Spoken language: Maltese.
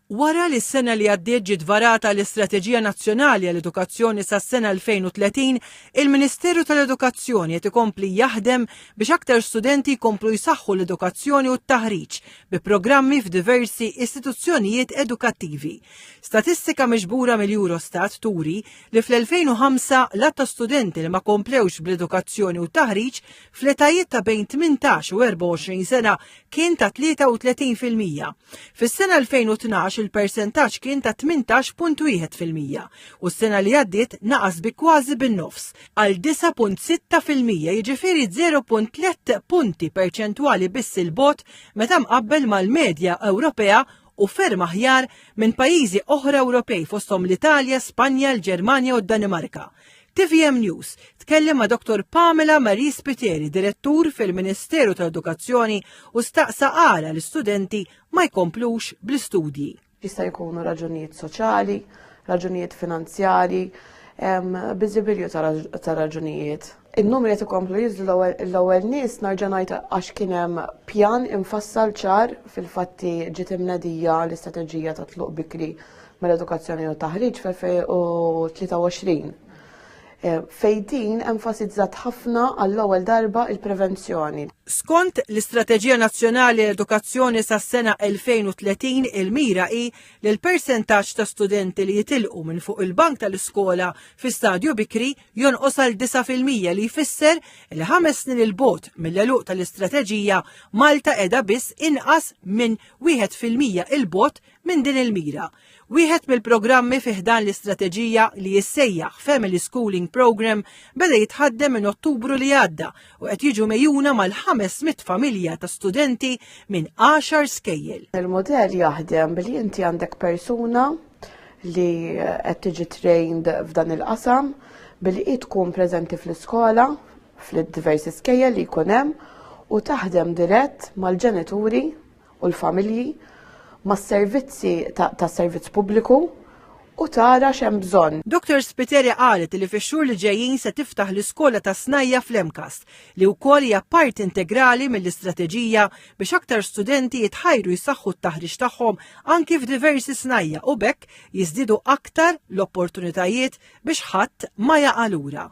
Wara li s-sena li għaddiet ġiet varata l-Istrateġija Nazzjonali għall-Edukazzjoni sas-sena 2030, il-Ministeru tal-Edukazzjoni qed ikompli jaħdem biex aktar studenti jkomplu jsaħħu l-edukazzjoni u t-taħriġ bi programmi f'diversi istituzzjonijiet edukattivi. Statistika miġbura mill-Eurostat turi li fl-2005 l-għadd ta' studenti li ma komplewx bl-edukazzjoni u t-taħriġ fl-etajiet ta' bejn 18 u 24 sena kien ta' 33%. Fis-sena 2012 il-persentaġġ kien ta' 18.1% u s-sena li għaddiet naqas bi kważi bin-nofs għal 9.6% jiġifieri 0.3 punti perċentwali biss il-bot meta mqabbel mal-medja Ewropea u ferm aħjar minn pajjiżi oħra Ewropej fosthom l-Italja, Spanja, l-Ġermanja u d-Danimarka. TVM News tkellem ma' Dr. Pamela Marie Spiteri, direttur fil-Ministeru tal-Edukazzjoni u staqsa għala l-istudenti ma jkomplux bl-istudji. Jista' jkunu raġunijiet soċjali, raġunijiet finanzjari, biżibilju ta' raġunijiet. In-numri qed ikomplu jiżlu l-ewwel nies narġa' ngħid għax kien hemm pjan imfassal ċar fil-fatti ġiet imnedija l-istrateġija ta' tluq bikri mal-edukazzjoni u taħriġ fl-2023. Eh, fejn din enfasizzat ħafna għall-ewwel darba il-prevenzjoni. Skont l-Istrateġija Nazzjonali l-Edukazzjoni sas-sena 2030 il-mira hi li l-persentaġġ ta' studenti li jitilqu minn fuq il-bank tal-iskola fi stadju bikri jonqos għal 9% li jfisser li ħames snin il-bot mill-eluq tal-istrateġija Malta qiegħda biss inqas minn 1% il-bot minn din il-mira. Wieħed mill-programmi fi ħdan l-istrateġija li jissejjaħ Family Schooling Program beda jitħaddem minn Ottubru li għadda u qed jiġu mejjuna mal-500 familja ta' studenti minn 10 skejjel. Il-modell jaħdem billi inti għandek persuna li qed tiġi trained f'dan il-qasam billi hi tkun preżenti fl-iskola fl-diversi skejjel li jkun hemm u taħdem dirett mal-ġenituri u l-familji mas-servizzi tas-servizz pubbliku u tara x'hemm bżonn. Dr Spiteri qalet li fix-xhur li ġejjin se tiftaħ l-iskola tas-snajja fl-MCAST li wkoll hija parti integrali mill-istrateġija biex aktar studenti jitħajru jsaħħu t-taħriġ tagħhom anki f'diversi snajja u b'hekk jiżdiedu aktar l-opportunitajiet biex ħadd ma jaqa' lura.